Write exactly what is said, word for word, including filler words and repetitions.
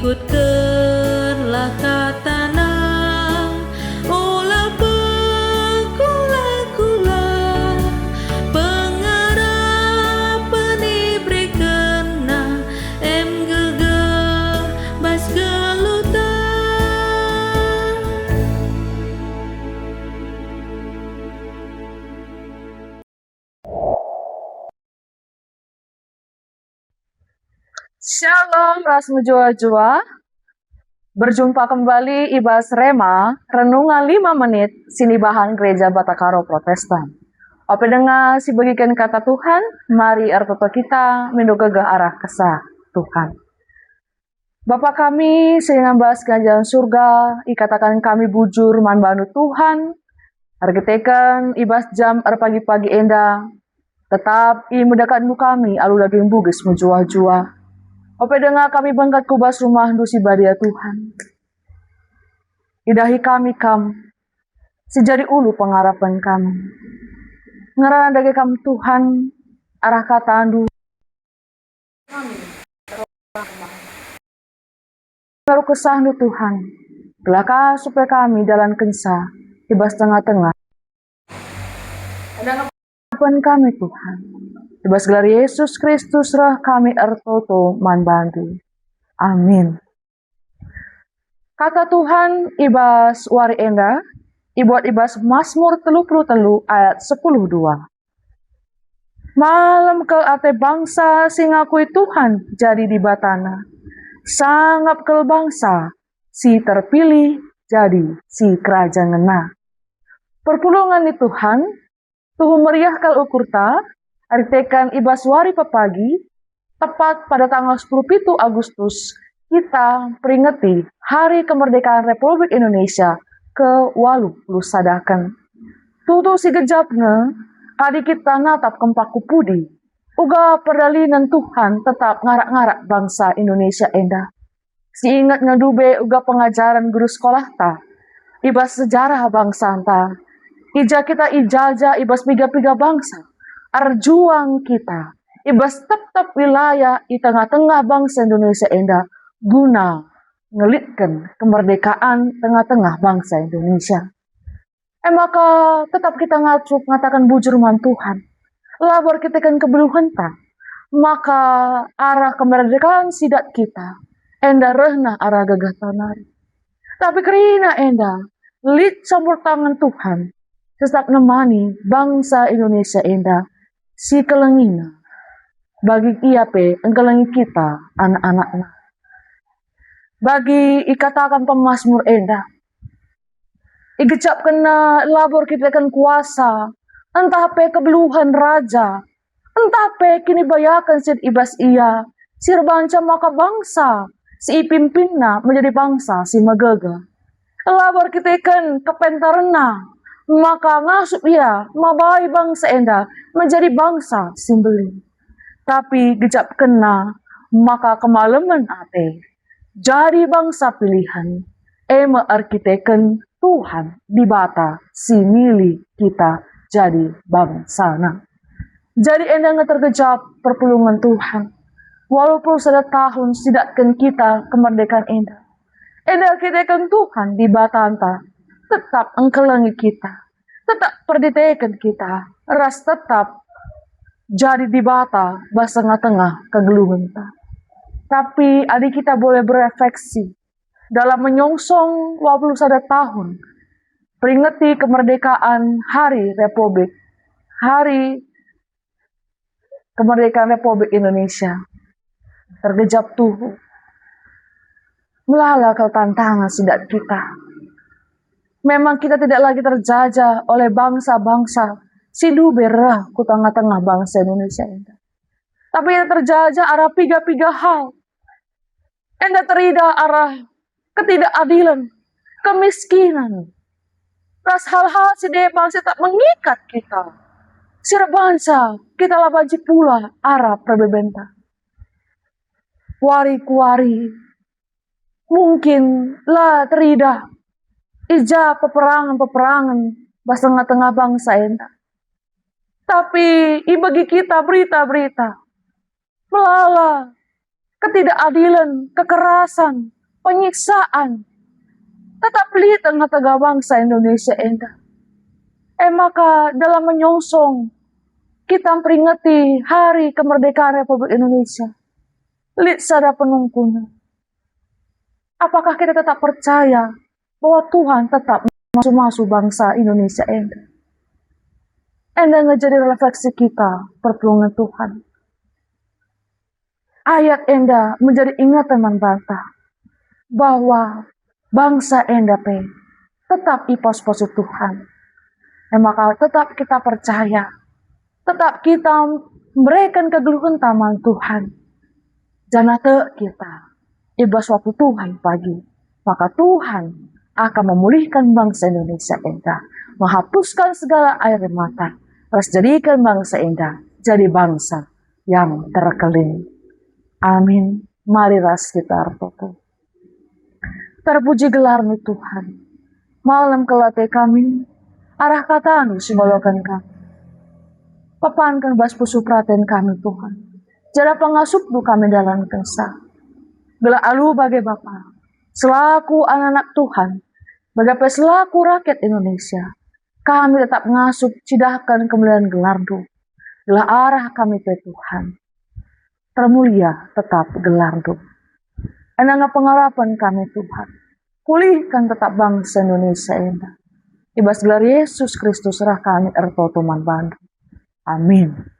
Ikutkenlah kataNa, ola pekula-kula, pengarapen iberekenNa, em gegeh bas geluhta. Shalom ras mejuah-juah. Berjumpa kembali i bas Rema, renungan lima menit, sinibahan Gereja Batakaro Protestan. Ope denga sibegiken kata Tuhan, mari ertoto kita mindo gegeh arah Kesah Tuhan. Bapa kami si nembas kerajaan surga, ikataken kami bujur man bandu Tuhan, erkiteken i bas jam erpagi-pagi enda, tetap imedakatNdu kami alu daging bugis mejuah-juah. Ope denga kami bengket ku bas rumahNdu si badia Tuhan. Idahi kami Kam, si jadi ulu pengarapen kami. Ngerana dage Kam Tuhan, arah kataNdu. Baru KesahNdu Tuhan, gelah ka supaya kami dalankenca i bas tengah-tengah. Adopen kami Tuhan, i bas gelar Yesus Kristus reh kami ertoto man bandu. Amin. Kata Tuhan i bas wari enda ibuat i bas Masmur telu puluh telu ayat sepuluh dua. Malem kal ate bangsa si ngakui Tuhan jadi Dibatana. Sangap kal bangsa si terpilih jadi sikerajangenna. Perpulungen ni Tuhan, tuhu meriah kal ukurta, erkiteken i bas wari pepagi, tepat pada tanggal sepuluh pitu Agustus, kita peringeti Hari Kemerdekaan Republik Indonesia ke waluh puluh sadaken. Tutu si gejap nge, adi kita natap kempak ku pudi, uga perdalinen Tuhan tetap ngarak-ngarak bangsa Indonesia enda. Si inget nge ndube uga pengajaren guru sekolahta, i bas sejarah bangsanta, i ja kita ijajah i bas piga-piga bangsa, erjuang kita i bas tep-tep wilayah i tengah-tengah bangsa Indonesia enda guna ngelitken kemerdekaan tengah-tengah bangsa Indonesia. E maka, tetap kita ngasup ngataken bujur man Tuhan, labo erkiteken kebeluhenta, maka arah kemerdekaan si dat kita, enda rehna arah gegehta nari. Tapi kerina enda, lit campur tangen Tuhan, tetap nemani bangsa Indonesia enda si kelengina, bagi ia pe engkelengi kita, anak-anakna. Bagi ikataken pemasmur enda, igejapkenna labo erkiteken kuasa, ntah pe kebeluhen raja, ntah pe kinibayaken si i bas ia, si erbahanca maka bangsa si ipimpinna menjadi bangsa si megegeh. Labo erkiteken kepentarenna, maka ngasup ia mabai bangsa enda menjadi bangsa si mbelin. Tapi gejapkenna maka kemalemen ate, jadi bangsa pilihen, e me erkiteken Tuhan Dibata si milih kita jadi bangsana. Jadi enda nge tergejap perpulungen Tuhan. Waluh puluh sada tahun sidatken kita kemerdekaan enda. Enda erkiteken Tuhan Dibatanta tetap engkelengi kita, tetap perditeken kita, ras tetap jadi Dibata bas tengah-tengah kegeluhenta. Tapi adi kita boleh berefleksi, dalam menyongsong dua puluh sada tahun peringeti kemerdekaan Hari Republik, Hari Kemerdekaan Republik Indonesia, tergejap tuhu. Melala kal tantangan sidat kita. Memang kita tidak lagi terjajah oleh bangsa-bangsa si ndube reh ku tengah-tengah bangsa Indonesia enda. Tapi kita terjajah arah piga-piga hal. Enda teridah arah ketidakadilen, kemiskinan, ras hal-hal si deban si tak mengikat kita. Si erbahanca kita la banci pula arah perbebenta. Wari ku wari, mungkin la teridah i ja peperangen-peperangen bas tengah-tengah bangsa enda. Tapi ibegi kita berita-berita melala, ketidakadilen, kekerasan, penyiksaan tetap lit tengah-tengah bangsa Indonesia enda. E maka dalam menyongsong kita memperingati Hari Kemerdekaan Republik Indonesia, lit sada penungkunen. Apakah kita tetap percaya bahwa Tuhan tetap masu-masu bangsa Indonesia enda? Enda nge jadi refleksi kita perpulungen Tuhan. Ayat enda menjadi ingatan man banta bahwa bangsa enda pe tetap ipasu-pasu Tuhan. E maka tetap kita percaya, tetap kita mereken kegeluhenta man Tuhan. Janah tek kita i bas waktu Tuhan pagi, maka Tuhan akan memulihkan bangsa Indonesia enda, menghapuskan segala air mata, ras jadikan bangsa enda jadi bangsa yang terkelin. Amin. Mari ras kita ertoto. Terpuji gelarNdu Tuhan. Malem kelate kami, arah kataNdu si ngoloken kami. Pepanken bas pusuh peraten kami, Tuhan. Janah pengasupNdu kami dalankenca. Gelah alu bage Bapa, selaku anak-anak Tuhan, bage pe selaku rakyat Indonesia, kami tetap ngasup cidahken kemulian gelarNdu. Gelah arah kami pe, Tuhan, termulia tetap gelarNdu. Enda nge pengarapen kami, Tuhan. Pulihken tetap bangsa Indonesia enda. I bas gelar Yesus Kristus reh kami ertoto man bandu. Amin.